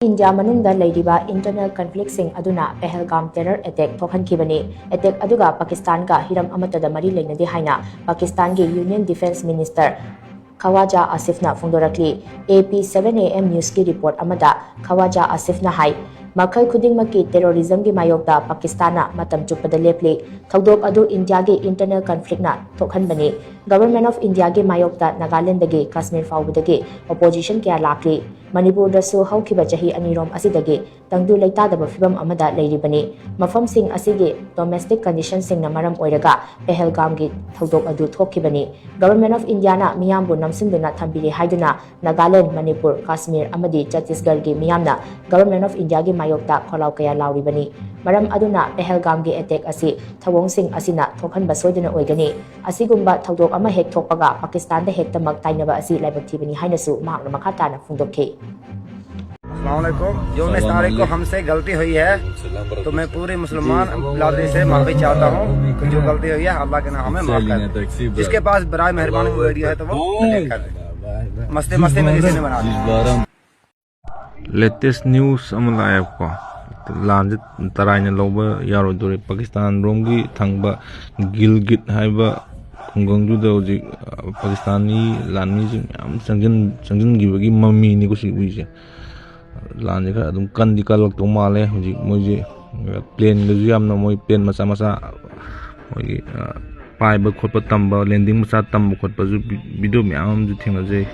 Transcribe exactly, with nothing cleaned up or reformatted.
India ꯃꯅꯨꯡꯗ ꯂꯩꯔꯤꯕ internal ꯀꯟꯐ꯭ꯂꯤꯛꯁꯤꯡ ꯑꯗꯨꯅ ꯄꯦꯍꯜꯒꯥꯝ ꯇꯦꯔꯔ ꯑꯦꯇꯦꯛ ꯊꯣꯛꯍꯟꯈꯤꯕꯅꯤ꯫ ꯑꯦꯇꯦꯛ ꯑꯗꯨꯒ ꯄꯥꯀꯤꯁꯇꯥꯟꯒ ꯍꯤꯔꯝ ꯑꯃꯠꯇꯗ ꯃꯔꯤ ꯂꯩꯅꯗꯦ ꯍꯥꯏꯅ ꯄꯥꯀꯤꯁꯇꯥꯟꯒꯤ ꯌꯨꯅꯤꯌꯟ ꯗꯤꯐꯦꯟꯁ ꯃꯤꯅꯤꯁꯇꯔ ꯈꯋꯥꯖꯥ ꯑꯥꯁꯤꯐꯅ ꯐꯣꯡꯗꯣꯔꯛꯂꯤ꯫ A P seven A M ꯅ꯭ꯌꯨꯁꯀꯤ ꯔꯤꯄꯣꯔꯠ ꯑꯃꯗ ꯈꯋꯥꯖꯥ ꯑꯥꯁꯤꯐꯅ ꯍꯥꯏ, ꯃꯈꯜ ꯈꯨꯗꯤꯡꯃꯛꯀꯤ ꯇꯦꯔꯣꯔꯤꯖꯝꯒꯤ ꯃꯥꯌꯣꯛꯇ ꯄꯥꯀꯤꯁꯇꯥꯟꯅ ꯃꯇꯝ ꯆꯨꯞꯄꯗ ꯂꯦꯞꯂꯤ꯫ ꯊꯧꯗꯣꯛ ꯑꯗꯨ ꯏꯟꯗꯤꯌꯥꯒꯤ ꯏꯟꯇꯔꯅꯦꯜ ꯀꯟꯐ꯭ꯂꯤꯛꯅ ꯊꯣꯛꯍꯟꯕꯅꯤ꯫ ꯒꯚꯔꯟꯃꯦꯟꯠ ꯑꯣꯐ ꯏꯟꯗꯤꯌꯥꯒꯤ ꯃꯥꯌꯣꯛꯇ ꯅꯥꯒꯥꯂꯦꯟꯗꯒꯤ ꯀꯥꯁꯃꯤꯔ ꯐꯥꯎꯕꯗꯒꯤ ꯑꯣꯄꯣꯖꯤꯁꯟ ꯀꯌꯥ ꯂꯥꯛꯂꯤ꯫ ꯃꯅꯤꯄꯨꯔꯗꯁꯨ ꯍꯧꯈꯤꯕ ꯆꯍꯤ ꯑꯅꯤꯔꯣꯝ ꯑꯁꯤꯗꯒꯤ ꯇꯪꯗꯨ ꯂꯩꯇꯥꯗꯕ ꯐꯤꯕꯝ ꯑꯃꯗ ꯂꯩꯔꯤꯕꯅꯤ꯫ ꯃꯐꯝꯁꯤꯡ ꯑꯁꯤꯒꯤ ꯗꯣꯃꯦꯁꯇꯤꯛ ꯀꯟꯗꯤꯁꯟꯁꯤꯡꯅ ꯃꯔꯝ ꯑꯣꯏꯔꯒ ꯄꯦꯍꯜꯒꯥꯝꯒꯤ ꯊꯧꯗꯣꯛ ꯑꯗꯨ ꯊꯣꯛꯈꯤꯕꯅꯤ꯫ ꯒꯚꯔꯟꯃꯦꯟꯠ ꯑꯣꯐ ꯏꯟꯗꯤꯌꯥꯅ ꯃꯤꯌꯥꯝꯕꯨ ꯅꯝꯁꯤꯟꯗꯨꯅ ꯊꯝꯕꯤꯔꯦ ꯍꯥꯏꯗꯨꯅ ꯅꯥꯒꯥꯂꯦꯟ, ꯃꯅꯤꯄꯨꯔ, ꯀꯥꯁꯃꯤꯔ ꯑꯃꯗꯤ ꯆꯠꯇꯤꯁꯒꯔꯒꯤ ꯃꯤꯌꯥꯝꯅ ꯒꯚꯔꯟꯃꯦꯟꯠ ꯑꯣꯐ ꯏꯟꯗꯤꯌꯥꯒꯤ ꯃꯥꯌꯣꯛꯇ ꯈꯣꯜꯂꯥꯎ ꯀꯌꯥ ꯂꯥꯎꯔꯤꯕꯅꯤ꯫ ꯃꯔꯝ ꯑꯗꯨꯅ ꯄꯦꯍꯜꯒꯥꯝꯒꯤ ꯑꯦꯇꯦꯛ ꯑꯁꯤ ꯊꯧꯑꯣꯡꯁꯤꯡ ꯑꯁꯤꯅ ꯊꯣꯛꯍꯟꯕ ꯁꯣꯏꯗꯅ ꯑꯣꯏꯒꯅꯤ꯫ ꯑꯁꯤꯒꯨꯝꯕ ꯊꯧꯗꯣꯛ ꯑꯃ ꯍꯦꯛ ꯊꯣꯛꯄꯒ ꯄꯥꯀꯤꯁꯇꯥꯟꯗ ꯍꯦꯛꯇꯃꯛ ꯇꯥꯏꯅꯕ ꯑꯁꯤ ꯂꯥꯏꯕꯛ ꯊꯤꯕꯅꯤ ꯍꯥꯏꯅꯁꯨ ꯃꯍꯥꯛꯅ ꯃꯈꯥ ꯇꯥꯅ ꯐꯣꯡꯗꯣꯛꯈꯤ꯫ अस्सलाम वालेकुम। योम तारीख को हमसे गलती हुई है, तो मैं पूरे मुस्लिमान बिरादरी से माफी चाहता हूँ। जो गलती हुई है, अल्लाह के नाम हमें माफ कर दे। जिसके पास बराए मेहरबानी वीडियो है, तो वो डिलीट कर दे। मस्ती मस्ती में किसी ने बना दिया। Latest news ꯑꯃ ꯂꯥꯛꯑꯦꯕꯀꯣ꯫ ꯂꯥꯟꯁꯦ ꯇꯔꯥꯏꯅ ꯂꯧꯕ ꯌꯥꯔꯣꯏꯗꯣꯔꯦ꯫ ꯄꯥꯀꯤꯁꯇꯥꯟ ꯔꯣꯝꯒꯤ ꯊꯪꯕ ꯒꯤꯜꯒꯤꯠ ꯍꯥꯏꯕ ꯈꯨꯡꯒꯪꯗꯨꯗ ꯍꯧꯖꯤꯛ ꯄꯥꯀꯤꯁꯇꯥꯅꯤ ꯂꯥꯟꯃꯤꯁꯤꯡ ꯃꯌꯥꯝ ꯆꯪꯁꯤꯟꯈꯤꯕꯒꯤ ꯃꯃꯤꯅꯤꯀꯣ ꯁꯤ ꯎꯏꯁꯦ꯫ ꯂꯥꯟꯁꯦ ꯈꯔ ꯑꯗꯨꯝ ꯀꯟꯗꯤ ꯀꯜꯂꯛꯇꯧ ꯃꯥꯜꯂꯦ꯫ ꯍꯧꯖꯤꯛ ꯃꯣꯏꯁꯦ ꯄ꯭ꯂꯦꯟꯒꯁꯨ ꯌꯥꯝꯅ, ꯃꯣꯏ ꯄ꯭ꯂꯦꯟ ꯃꯆꯥ ꯃꯆꯥ ꯃꯣꯏꯒꯤ ꯄꯥꯏꯕ ꯈꯣꯠꯄ ꯇꯝꯕ, ꯂꯦꯟꯗꯤꯡ ꯃꯆꯥ ꯇꯝꯕ ꯈꯣꯠꯄꯁꯨ ꯚꯤꯗꯤꯑꯣ ꯃꯌꯥꯝ ꯑꯃꯁꯨ ꯊꯦꯡꯅꯖꯩ꯫